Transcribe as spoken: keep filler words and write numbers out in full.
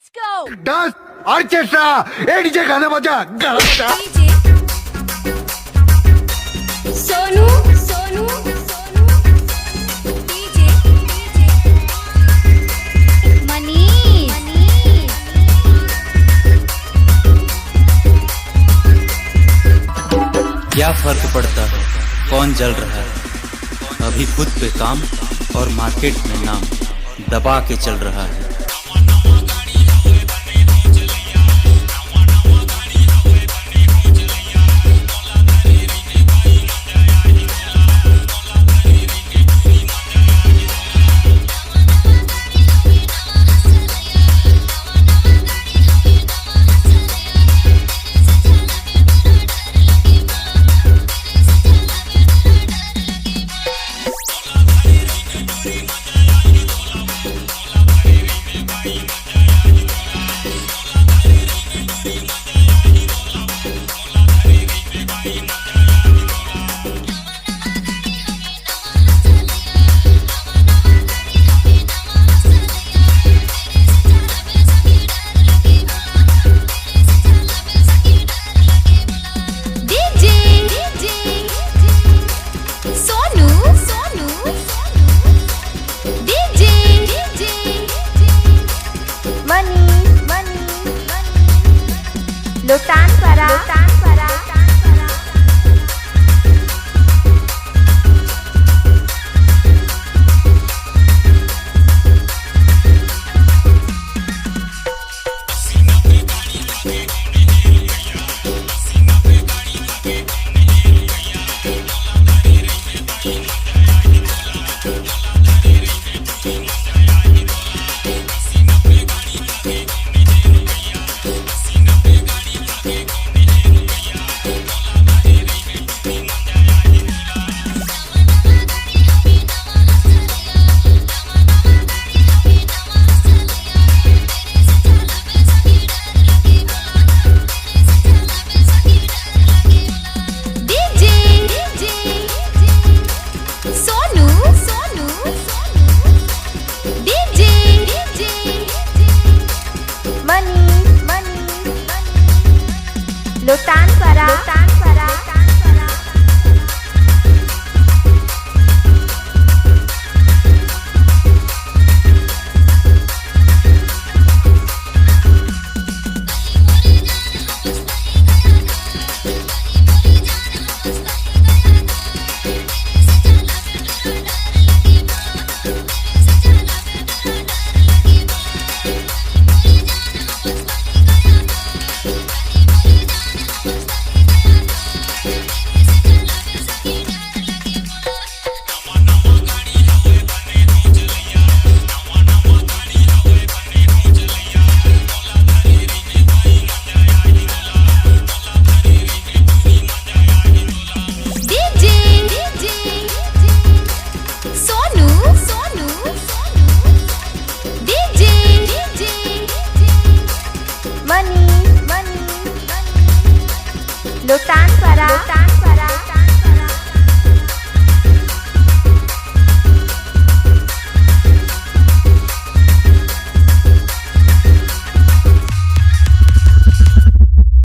Let's go. Dance, orchestra, A DJ गाना बजा, गाना बजा। DJ Sonu, Sonu, Sonu, DJ, DJ Manish, Manish. क्या फर्क पड़ता है कौन जल रहा है, अभी खुद पे काम और मार्केट में नाम दबा के चल रहा है। DJ, DJ Sonu, Sonu, DJ, DJ Manish, Manish, Manish. लोटान परा, लोटान परा। DJ, DJ Sonu, Sonu, DJ, DJ Manish, Manish, Manish. लोटान परा, लोटान